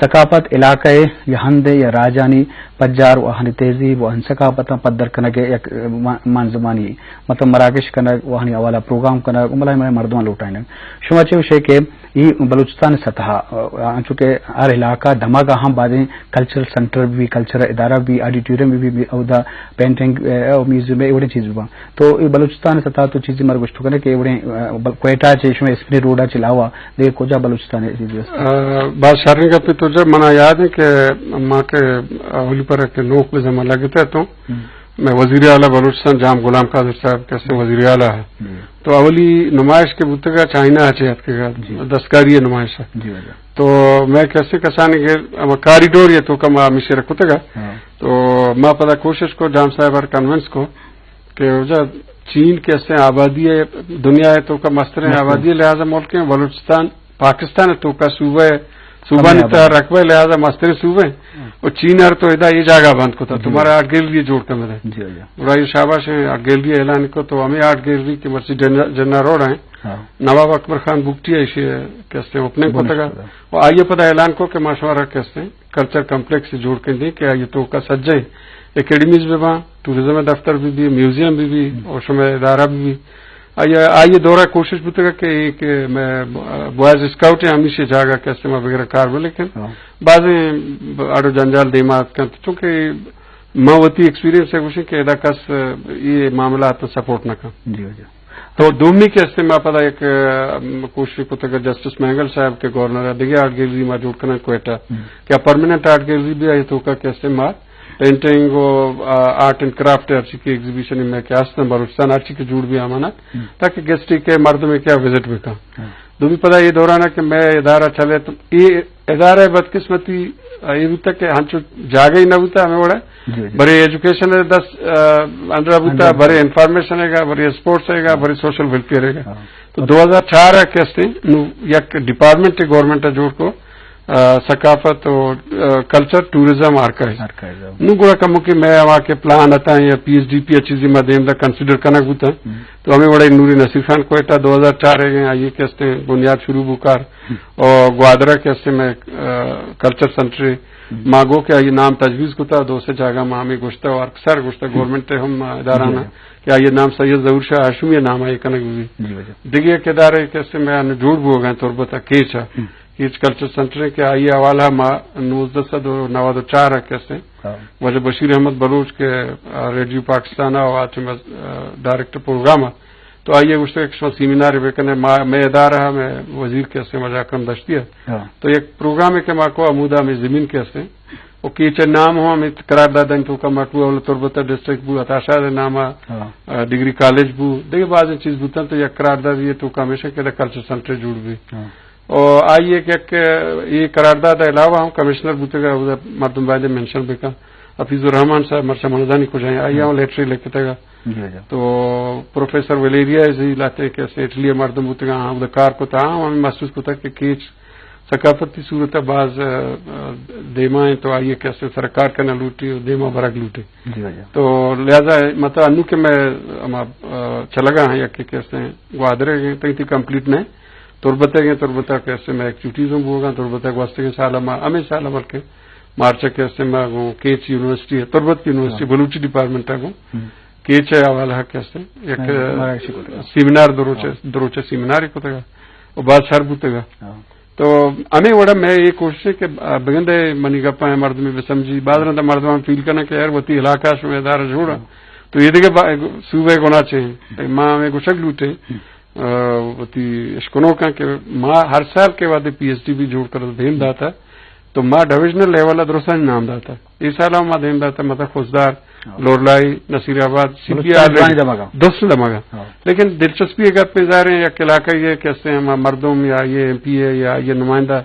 ثقافت علاقہ یا ہند یا راجانی پجار و آہانی تہذیب و آہانی ثقافتاں پدر کنگ ء یک، آ، ما-، مانزمانی، مطلب مراگش کنگ و آہانی حوالہ پروگرام کنگ و ملائے ملائے مردماں لوٹائینگ۔ شما چے گوشے کہ اے بلوچستان سطح، آ، انچو کہ ہر علاقہ دمگ ء ہم بازیں کلچرل سنٹر بھی، کلچرل ادارہ بھی، آڈیٹوریم بھی، بھی اودا پینٹنگ، آ، میوزیم، اے وڑیں چیز بھی باں۔ تو اے بلوچستان سطح تو چیزی مر گوشت کنے کہ اے وڑیں، آ، بل-، کوئٹہ چے شما اسپنی روڈ چے علاوہ دے کجا بلوچستان ہے چیز است؟ آ، باز شریں گپے تو جب منا یاد ہے کہ ما کہ اولی پر کہ نوک بزما لگتے تو ہم۔ میں وزیر اعلیٰ بلوچستان جام غلام قادر صاحب کیسے وزیر اعلیٰ ہے۔ جی۔ تو اولی نمائش کے بوتگا چائنا ہے چیت کے گا جی۔ دستکاری نمائش ہے۔ جی واجہ۔ تو میں کیسے کسانی کے ہم کاریڈور یہ تو کم آ مشیر کتگا۔ ہاں۔ تو ما پدا کوشش کو جام صاحب اور کنونس کو کہ واجہ چین کیسے آبادی ہے، دنیا ہے تو کا مستریں مستریں۔ آبادی ہے، لہذا ملک ہے بلوچستان پاکستان ء توکا صوبہ، صوبہ ہمے نی تہا آباد۔ رقبہ لہذا مستریں صوبہ ہیں۔ ہاں۔ و چین ار تو ادا یہ جاگہ بند کتا، جی۔ تمہارا آرٹ گیلری جوڑ کر مدے۔ جی، جی۔ برای شاباش ہیں، آرٹ گیلری اعلان کو تو ہمیں آرٹ گیلری کہ مرچی جنا-، جنا روڈ ہیں۔ ہاں۔ نواب اکبر خان بگٹی ہے، اسے کیسے اوپننگ بنش کتگا۔ کتگا۔ و آئیے پدا اعلان کو کہ ما شمارا کیسے کلچر کمپلیکس جوڑ کن دیں کہ آئیے توکا سجے اکیڈمیز بہ باں، ٹورازم دفتر بہ بی، میوزیم بہ بی، ہم۔ اور شمئے ادارہ بہ بی۔ آئی، آئی دورہ کوشش بوتگ کہ ایک میں بوائز اسکاؤٹ ہیں، ہمیشہ جاگہ کہ استعمال وغیرہ کار بہ لیکن ہاں۔ بعض اڑ و جنجال دیما اتکنت، چونکہ ما وتی ایکسپیرینس ہے گوشیں کہ ادا کس یہ معاملات سپورٹ نہ کن۔ جی، جی۔ تو دومی کہ استعمال پدا ایک، ام، کوشش کتگ جسٹس مینگل صاحب کے گورنر ہے، دیگه آرٹ گیلری ما جوڑ کنن کوئٹہ، ہم۔ کہ پرماننٹ آرٹ گیلری بھی آئی توکا کہ استعمال پینٹنگ و، آ، آرٹ اینڈ کرافٹ ہر چی کہ ایگزیبیشن میں کہ ہستن بلوچستان ہر چی کہ جوڑ بھی آمانا، ہم۔ تاکہ گیسٹ کے مردم کیا وزٹ بکن۔ ہاں۔ دومی پدا یہ دوران ہے کہ میں ادارہ چلے تو یہ ادارہ بدقسمتی، آ، یہ بوتا کہ ہنچو جاگہ ہی نہ بوتا ہمیں وڑا۔ جی، جی۔ برے ایجوکیشن ہے دس، آ، انڈر بوتا، انڈر۔ برے انفارمیشن ہے گا، برے اسپورٹس ہے گا، ہاں۔ برے سوشل ویلفیئر ہے گا۔ ہاں۔ تو دو ہزار چار کے استے نو یک ڈپارٹمنٹ گورنمنٹ جوڑ کو، آ، ثقافت و، آ، کلچر، ٹورازم، آرکائیو۔ آرکائیو۔ نو گڑا کمو کہ میں ہما کہ پلان اتا یا پی ایچ ڈی پی یا چیزی ما دیم دا کنسیڈر کنگ بوتا۔ ہم۔ تو ہمیں وڑے نوری نصیر خان کوئٹہ دو ہزار چار ہے گئے، آئیے کہ استے بنیاد شروع بو کار۔ ہم۔ اور گوادر کے استے میں، آ، کلچر سنٹر ہم۔ ما گو کہ آئیے نام تجویز کتا، دو سے جاگہ ما ہمیں گوشتا اور اکثر گوشتا ہم۔ گورنمنٹ ہم ادارہ جی، نا جی۔ کہ آئیے نام سید ظہور شاہ ہاشمی نام آئیے کنگ بھی۔ جی، جی۔ دیگه یک ادارے کہ استے میں جوڑ بو گئے تربت کیچ ہے۔ ہم۔ کیچ کلچر سنٹر ہے کہ آئی حوالہ ما نوزدہ سد و نود و چار ہے کہ استے ہاں۔ واجہ بشیر احمد بلوچ کے، آ، ریڈیو پاکستان ہے، آ، ڈائریکٹر پروگرام ہے۔ تو آئیے گوشتے کہ شما سیمینار بکنے، ما، میں ادارہ ہے، میں وزیر کے استے مجا اکرم دشتی ہے۔ ہاں۔ تو یک پروگرام ہے کہ ما کو عمودہ میں زمین کے استے۔ او کیچ نام ہو ہمیں قرار دادن تو کا مٹو اول تربت ڈسٹرکٹ بو، عطا شاد نام ہے، ہاں۔ آ، ڈگری کالج بو، دیگه بعض چیز بوتن تو یک قرار داد یہ تو کا ہمیشہ کہ کلچر سنٹر جوڑ بھی۔ ہاں۔ اور آئیے کہ یک یہ قرارداد علاوہ ہم کمشنر بوتگا، مردم باید منشن بکن۔ حفیظ الرحمان صاحب مرچا منزانی کجائیں، آئی ہم لیٹری لکھتگا۔ جی، جی۔ تو پروفیسر ولیریا زی لاتے کہ اسے اٹلی مردم بوتگا، ہاں، ادا کار کتا، ہاں، ہمیں محسوس کتا کہ کیچ ثقافتی صورت باز، آ، آ، دیما ہیں تو آئیے کہ اسے سرکار کرنا لوٹی، دیما برگ لوٹی۔ جی، جی۔ تو لہذا مطلب انو کہ میں ہما، آ، چلگا ہیں یا کہ کیسے گوادرے گئے، تئی تھی کمپلیٹ نہیں۔ تربت ء گیں، تربت ء کہ استے ما ایکٹیویٹیز ہم بوگاں، تربت ء گوستگیں سال ء ما، ہمے سال ء بلکہ مارچ ء کہ استے ما گوں کیچ یونیورسٹی ء، تربت یونیورسٹی، ہاں۔ بلوچی ڈپارٹمنٹ ء گوں ہم۔ کیچ ء حوالہ ء کہ استے یک ہاں، مراگشی کتگ۔ سیمینار دروچ، ہاں۔ دروچ ء سیمینار کتگ ء باز شر بوتگ ء۔ ہاں۔ تو ہمے وڑ ء مئے اے کوشش ہے کہ بگندے منی گپاں مردمے بسمجی، باز رندا مردماں فیل کناں کہ یار وتی علاقہ ء شمئے ادارہ جوڑ ء۔ ہاں۔ تو اے دگہ با-، صوبہ ء گناہ چے ہیں؟ ہاں۔ ما ہمے گوشگ لوٹیں۔ ہم۔ آ، وتی اشکنوکاں کہ ما ہر سال کہ وہدے پی ایچ ڈی بھی جوڑ کر دیم داتا، تو ما ڈویژنل لیول ء درستانی نام داتا۔ اے سال ہم ما دیم داتا، مطلب خضدار، ہاں۔ لورالائی، نصیر آباد، سی پی بلوچستان آئی آلریڈی دمگا۔ درست دمگا۔ ہاں۔ لیکن دلچسپی اگر پہ ظاہر ہے، یک علاقہ یہ کہ ہستے ہم مردم یا یہ ایم پی اے یا یہ نمائندہ،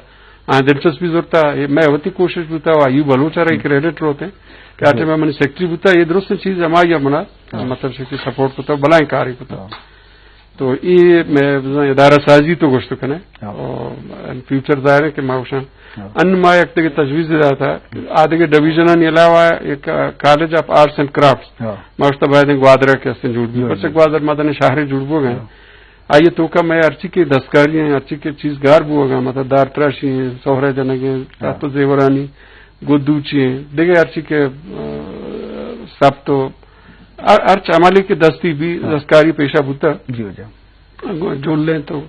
آ، دلچسپی زورتا، یہ میں وتی کوشش بوتا و ایوب بلوچ ءَ را جی۔ کریڈٹ روتے کہ آ جی۔ ٹائم ءَ منی سیکرٹری بوتا، یہ درست چیز ہما یا منا، ہاں۔ مطلب کہ سپورٹ کتا، بلائیں کاری کتا۔ ہاں۔ تو ای میں بزاں ادارہ سازی تو گوشت کنے۔ ہاں۔ اور ان فیوچر ظاہر ہے کہ ما وشاں۔ ہاں۔ ان ما یک دگہ تجویز داتا، آ دگہ ڈویژنانی علاوہ ایک، آ، college of arts and crafts. ہاں۔ ما وشتا باید گوادر کہ استن جوڑ بھی۔ جوڑ پرچہ بھی۔ گوادر مدن شہر جوڑ بوگا۔ ہاں۔ آئی توکا میں ہرچی کہ دستکاری ہیں، ہرچی کہ چیز گار بوگا، مطلب دار تراشی ہیں، سہرے جنگیں، ہاں۔ تات و زیورانی، گدوچی ہیں، دگہ ہرچی کہ، آ، سب تو ہر، ہرچ عملی کہ دستی بھی ہاں۔ دستکاری پیشہ بوتا۔ جی، جی۔ جولیں تو،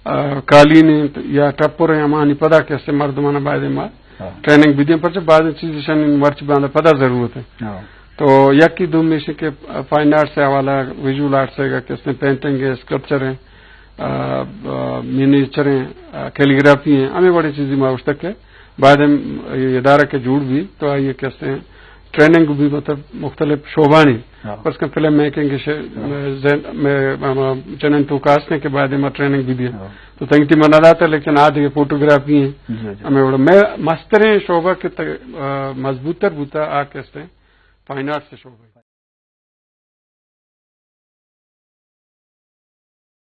آ، قالین انت یا ٹپر ہیں، ہمانی پدا کہ اسے مردمان باید ما ہاں۔ ٹریننگ بھی دیں، پرچہ بعض چیز شن مرچ باندھا پدا ضرورت ہے۔ ہاں۔ تو یکی دومی سے کہ فائن آرٹس سے حوالہ، ویژول آرٹس ہے کہ اس میں پینٹنگ ہے، اسکلپچر ہیں، آ، آ، منیچر ہیں، آ، کیلیگرافی ہیں، ہمیں بڑی چیزیں ما اس تک ہے۔ بعد ہم یہ ادارہ کے جوڑ بھی، تو آئیے کہ اس میں ٹریننگ بھی مطلب مختلف شعبانی۔ ہاں۔ فرض کن فلم میکنگ کے شے-، ہاں۔ میں زین-، میں، میں، میں چنن تو کاسٹ نے کہ بعد میں ٹریننگ بھی دیا۔ ہاں۔ تو تنگ تی منا داتا، لیکن آج یہ فوٹوگرافی ہیں۔ جی، جی۔ ہمیں بڑا، میں مستریں شعبہ کے تک، آ، مضبوط تر بوتا آ کہ اس میں فائن آرٹس کے شعبہ۔